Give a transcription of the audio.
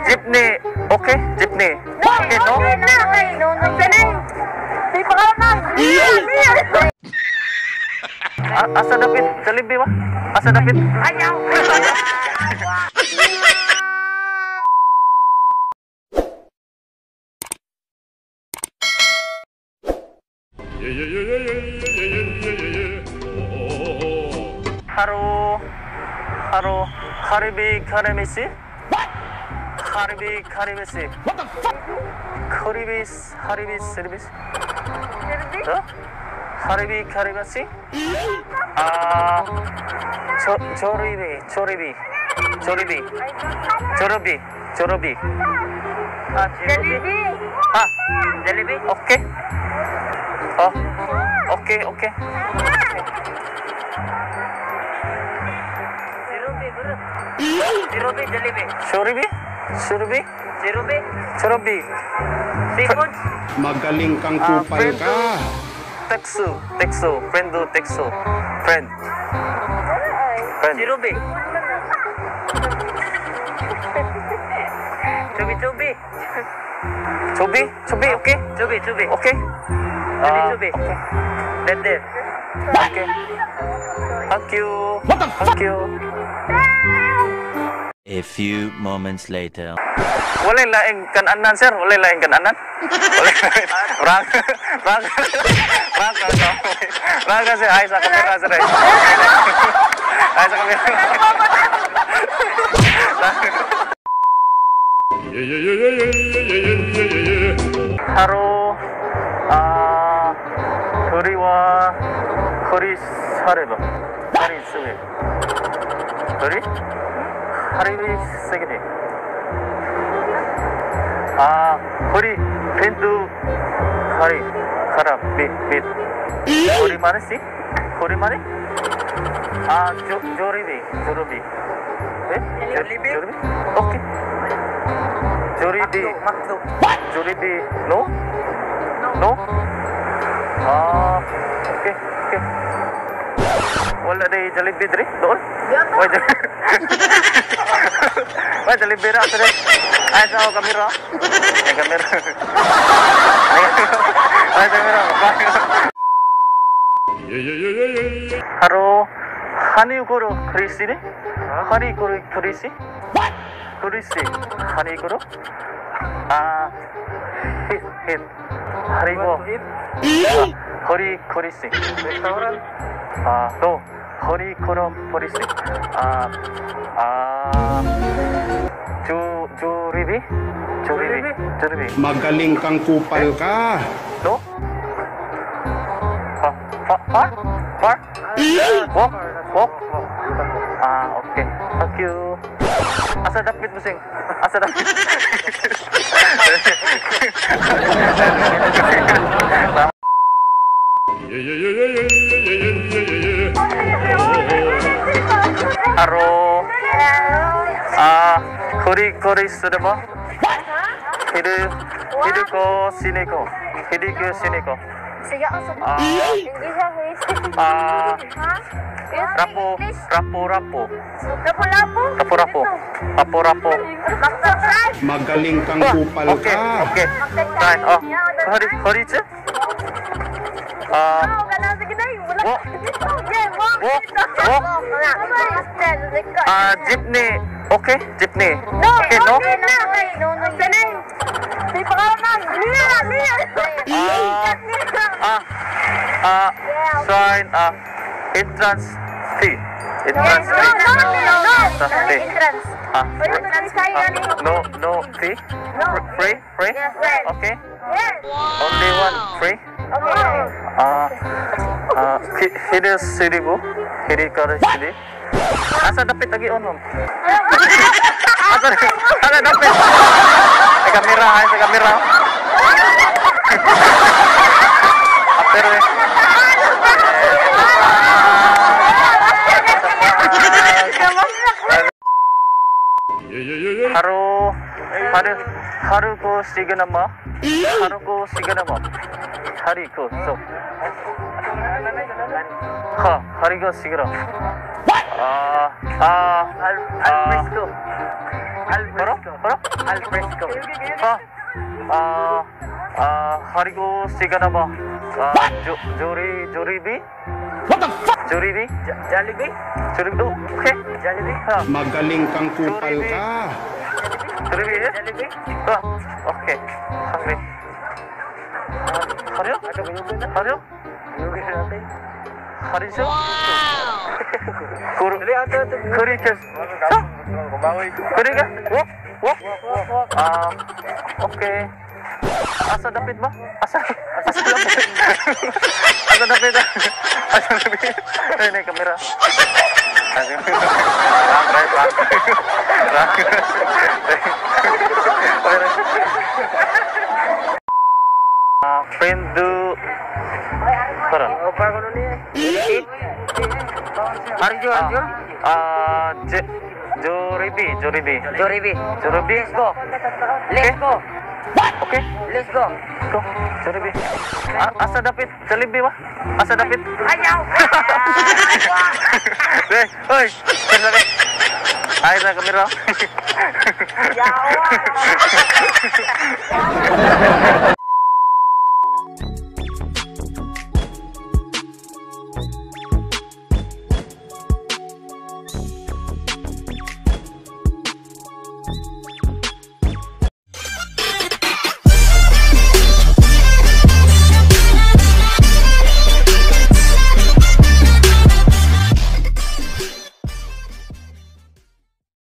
Jeepney. Okay, jeepney. Okay, no? No, no, no. Asa dapit? Jollibee ba? Asa dapit? Ayaw. 하루 하루 하리비 카레미시? 하리비 카리미시. What the fuck? 커리비스 하리비스 서비스? 어? 하리비 카리바시? 아, 조리비 조리비 조리비 조르비 조르비. 아, Jollibee. 아, Jollibee? 오케이. 어, 오케이, 오케이. Jirubi, Jollibee. 조리비? 조리비? Jirubi, 조르비. seafood. Magaling kang Ah, kupal friend. ka. 텍스, 텍스, friend, 텍스, friend, friend. Jirubi. Chubi, chubi. 조비? 조비, 오케이? Chubi, chubi. 오케이? Chubi, 아, chubi. 오케이. That there. 오케이. Thank you. Thank you. A few moments later. Walay laing kananan, sir. Walay laing kananan. Walay laing. Rang, rang, rang, rang, rang kasi ay sa kamera, sir. Ay sa kamera. 하루 아 거리와 거리 사례도 거리 쓰기 거리 하리비 쓰기네. 아 거리 밴드 하리 카라 빛빛 거리 마네시 거리 마네 아 조리비 조르비 네? Jollibee? 조르비 오케이 조리비. Macdo. 조리비 no? No? Ah, okay, okay. Wala day Jollibee diri doon? Wala Jollibee. Wala Jollibee ra diri. Ay sa ako kamera. Ay kamera. Ay kamera. 하루 한이고로 크리시네? 한이고로 크리시? 크리시 한이고로? 아, 힛, 힛. 하리고. 허리 코리시. Restaurant. 아, 또 허리 코로 코리시. 아, 아, 조 조리비? 조리비? 조리비. Magaling kang kupal ka. No? 파, 파, 파? 파? Walk? Walk? 아, 오케이. Thank you. Asa dapit mo, sing? Asa dapit? 하루 아, 거리 거리 쓰르모? 히르 히르코 시네코 히르코 시네코. Sige, ako sa 아, English ako. 아, Ha? 라포 라포 라포. Lapo-lapo? 라포 라포 라포 라포. Magtakas! Magaling kang kupal 오케이 ka. 오케이. 나인 어 허리 허리츠? 아, Oo, ganun. Sige na. Wala. Walk. Yeah, walk. Walk. Walk. 아, jeepney. 오케이? Jeepney. No, 오케이, no? no, no, no. 아, 아, 아, sign, 아, entrance fee. Entrance No, fee. no, no, no. fee. Entrance. 아, Entrance kayo. 아, no, no fee? No. Free? Free? Yes. Okay? Yes. Only one free? Okay. 아, 아, 히르 시리고, 히리카르 시리. Asa dapit lagi on, ma'am? Asa, asa dapit? Ay, kamera, ay, sa kamera. Pero eh. 하루 하루 하루고 시그나마 하루고 시그나마 하리고 소 하, 하리고 시그나 아, 아, Al, 아, fresco. Al Bro? fresco. Bro? Al fresco. Ah, ah, ah, harigo siganaba. Ah, jo, jori, joribi? What the fuck? Joribi? Jollibee? Joribi? Oh, okay. Jollibee? Ah, Magaling kang kupal ka. Joribi, eh? Jollibee? Ah, okay. Hungry. Hariyo? Ato kuyugan na. Hariyo? Kuyugan natin. Hariyo? Kuru, Dali, ato, ato. Kuri, Kuri ka? Walk? Walk? Ah, okay. Asa dapit ba? Asa? Asa dapit? Asa dapit? Asa dapit? Ay, na kamera. Rang, rang, rang. Rang. Ah, friend do. Tara. Oh, pa ko nun niya. Arjo, Arjo? Ah, Joribi, Joribi. Jollibee. Joribi. Let's go. Let's go. Okay. Let's go. Go. Jollibee. Ah, asa dapit? Jollibee ba? Asa dapit? Ayaw! Hey, hoy. Kamera ka. Ay na kamera. Yawa!